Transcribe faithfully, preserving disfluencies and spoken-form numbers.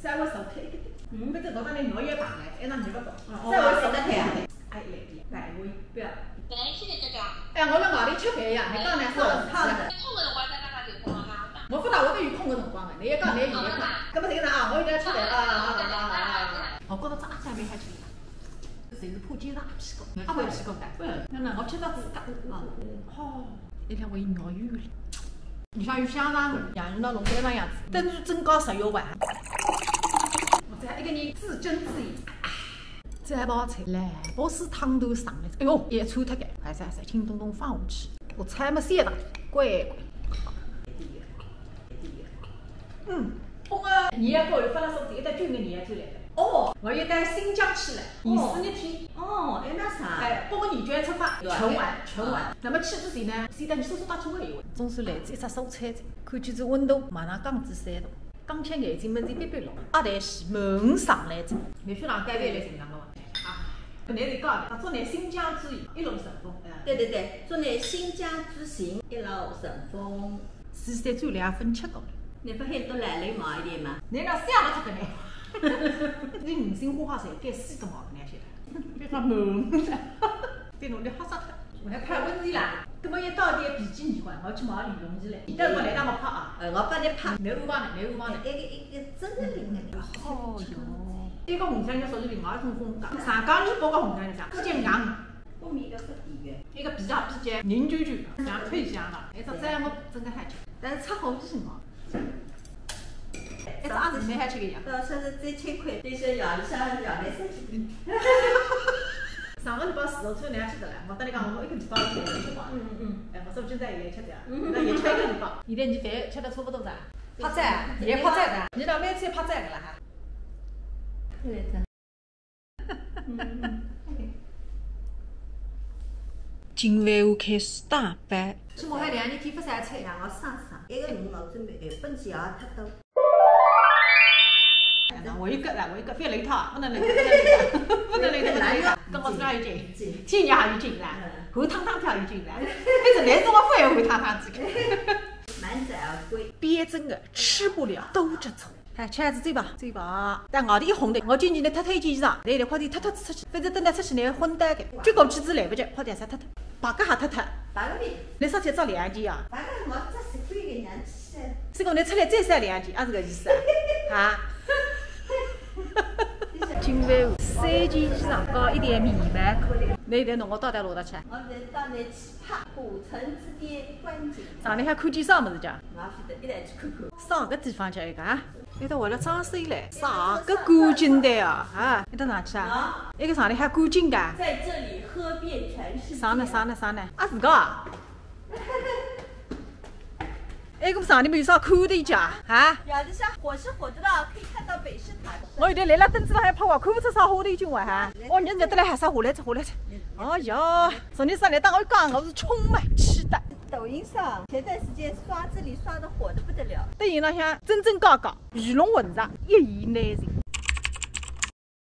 稍微少吃一点点。嗯，反正我当然肉也大了，还能吃不到。哦，稍微少吃一点。哎，来，来，我不要。来，谢谢这个。哎，我辣外头吃饭呀，侬讲呢？我胖的。空个辰光再打打电话啊。我勿大会得有空个辰光个，侬也讲侬有也讲。那么这个呢啊，我一定要吃饭啊啊啊啊啊啊！我觉着这阿三蛮好吃的，侪是怕今朝阿屁股，阿会屁股的。嗯，那我吃到自家，啊，哦，一条我一秒有了。 里向有香肠，洋芋闹弄得搿能样子，等于增加食欲哇。我再一个人自斟自饮。再包菜来，不是汤都上来，哎哟，也臭脱个，还是还是轻咚咚放下去。我菜没洗的，乖乖。嗯，我个年糕有发了手指，一袋九个年糕来了。哦，我一袋新疆去了，二十日天。哦，哎，那啥？哎，不过年糕出发，对吧？全完，全完。嗯。那么去之前呢，先带侬叔叔带去喂一喂。总算来仔一只蔬菜，看见仔温度，马上降至三度。 刚开眼睛门前别别落，阿台是门上来着。侬去上海来寻着我啊？啊，侬是讲，祝侬新疆之行一路顺风。嗯。对对对，祝侬新疆之行一路顺风。四十岁两分吃过。侬勿喊多来来买一点吗？侬讲想勿出个呢。侬五星花花菜，该四个毛个那些的，非常猛。对侬的好杀脱。 我还拍蚊子啦，搿么也到底要比几年关，我要去买羽绒衣嘞。你等我来让我拍啊。呃，我帮你拍。侬勿帮呢，侬勿帮呢。哎，哎，哎，真的灵的。哦哟。一个红烧肉属于另外一种风格，上港是包括红烧肉，比较硬。我买一个不低的。一个比较比较凝聚聚，像退香了。哎，这这样我真的还吃，但是吃好就行了。 一只鸭子蛮好吃个呀。到现在最吃亏，就是夜里向夜饭三十斤。上个礼拜自助餐侬还记得啦？我搭侬讲，我一个礼拜以前吃光。嗯嗯嗯。哎，我说现在也吃掉，嗯。那也吃一个礼拜。现在侬饭吃得差不多了，拍照，也拍照的。侬拿每次拍照个了哈。对的。 今饭后开始打扮。起码还两日天勿晒菜，让我省省。一个人老准备，哎，本钱也太多。哎，那我一个啦，我一个，覅累脱，不能累脱，不能累脱，不能累脱，不能累脱，跟我身上有劲，天热还有劲啦，嗯。换趟趟票有劲啦，反正来辰光勿要换趟趟子。满载而归。别真的吃不了兜着走。 哎，吃仔嘴巴，嘴巴。但外头一红的，我建议侬脱脱一件衣裳，来来，快点脱脱子出去，反正等到出去侬要昏倒个，就过去子来勿及，快点啥脱脱，白个还脱脱。白个呢？侬啥体着两件啊？白个我着习惯个，娘去。是讲侬出来再晒两件，也是搿意思啊？啊？今晚三件衣裳搞一点面貌，侬现在侬我到底落得去？我现在到底去 拍古城之巅观景台。上头还看见啥物事叫？我也勿晓得，一来去看看。啥个地方叫一个啊？埃搭为了装修嘞，啥个观景台啊？啊，埃搭上去啊？啊。埃个上头还观景台。在这里喝遍全世界。啥呢，啥呢，啥呢？啊，是个啊？埃个上头没有啥看头叫啊？夜里向火车火车道可以看到北视塔。我现在来了凳子上还怕我看勿出啥花头景哇哈？哦，侬热得来还啥下来着，下来着。哎呀，昨天上来当我讲，我是充满期待。抖音上前段时间刷这里刷的火得不得了。抖音浪向真真假假，鱼龙混杂，一言难尽。